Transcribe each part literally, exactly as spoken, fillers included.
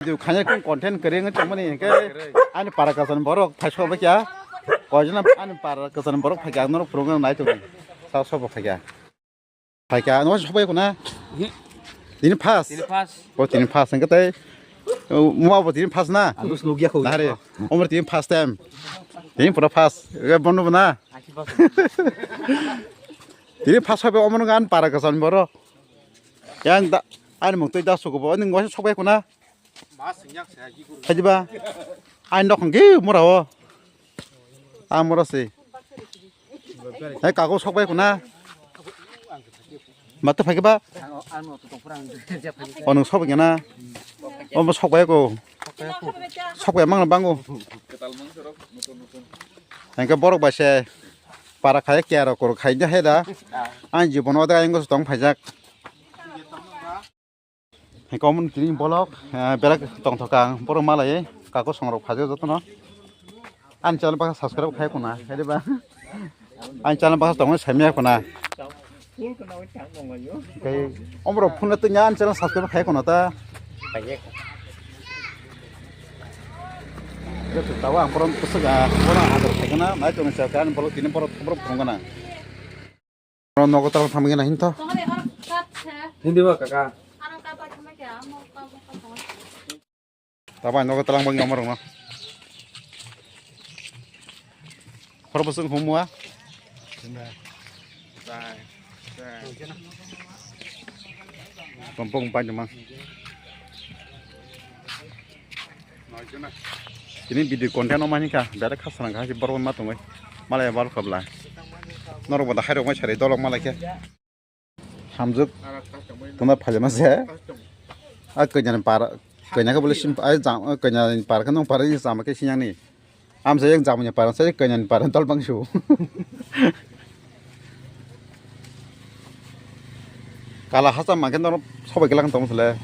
Video khaina kung content kwrwi wngwi tongmani hinkhe ani para kwchani borok phai sok bai kha. Koijakna ani para kwchani borok phai kha, norok phwrwngna nai tongwi. Sa sobo phai kha. Phai kha, no sok bai khuna. Tini first. Tini first. O tini first hinkhe tei, o, mo abo tini first na. Agus nugya ko. Nare. Omor tini first time. Tini pura first. Bono na. Tini first sok bai omor gan para kwchani borok. Yang da, ani mung twi da sugo bo, ning waisa sok bai khuna. Khajiba, ani nok hwnkhe mura o. A mura se. Hai kago sok bai khuna. Mata phai ba? O nung sok bai na. O mo sok bai ko. Sok bai mang bango. Hingke borok bai se para khai kiaro kor khai da he da. Ani jibono da ang tong phaijak. Hingke omo tini bolok, eh, berak tongthok ang, borok malai, kako songrok phajak jotono. Ani channel baksa subscribe khai kuna, khai ba. Ani channel baksa tongmani saimya kuna. Tei omorok phone twi ani channel subscribe khai kuna ta. Joto tawa ang borom kusuk, ah, borom ador khai kana, nai tongni chakhe ani bolok tini borok, borok phone kana. Oro nogo tala thangwi na hinto. Hindi ba kaka. Tabai nogo talang bangwi omo rokno. Khoro bwswk humua. Tompok bai tongma. Tini video content o mani kha, bere kha swnang kha, borok ma tongwi. Malai bal khabla. Norok bo da hairok mai sari dolok malai khe. Hamjuk. Tuna phalima se. A kanya ni para, kanya khe bole sim, ai jam, kanya ni para khe nong para ni jama khe sinyang ni. Amsa yang jamani parang sai kanya ni parang tol bangsu. Kala hacham mangkhe norok sobai kwlak tong sile.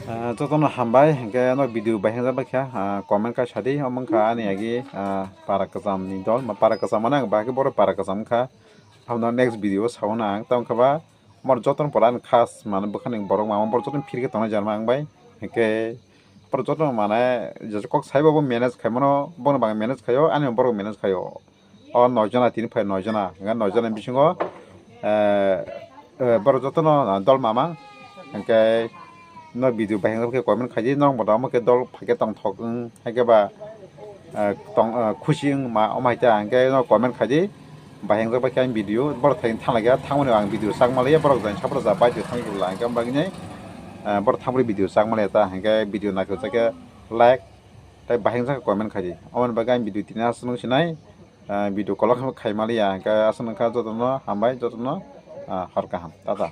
Ah, jotono hambai, hingke no video bai hwnjak bai kha, ah, comment kai sadi, omo wngkha ani agi, ah, para kwcham ni dol, ma para kwcham mane ang bahai khe borok para kwcham wngkha. Abono next video o sauna ang, tamo wngkha ba, mor jotono pora ani khas mane bwkhani borok mama borok jotono phirkhe tongnai jarma ang bai, hingke borok jotono mane je kok saibo bo manage khaimano, bono bang manage khaio, ani borok manage khaio. O noi jona tini phai noi jona, hingke noi jona bisingo, eh, eh, borok jotono dol mama, hingke no video bahai wngkha khe comment khaidi, norok bo tamo khe dol phaikhe tongthok wng, haikhe ba, eh, tong, eh, khusi wng ma, omo hai ta hingke no comment khaidi, bahai wngkha khe ang video, borok thai thang lai kha, thangmani ang video sak ma lai ya, borok jani sapra ja bai thang lai kha, hingke bagwi nai, eh, borok thangmani video sak ma lai ya ta, hingke video naithok khe like, tei bahai wngkha comment khaidi, omo ni bagwi ang video tini aswk nung sinai. Ah, video kolok khe khai maliya, hingke aswk nung kha jotono hambai, jotono, ah, hor kaham, tata.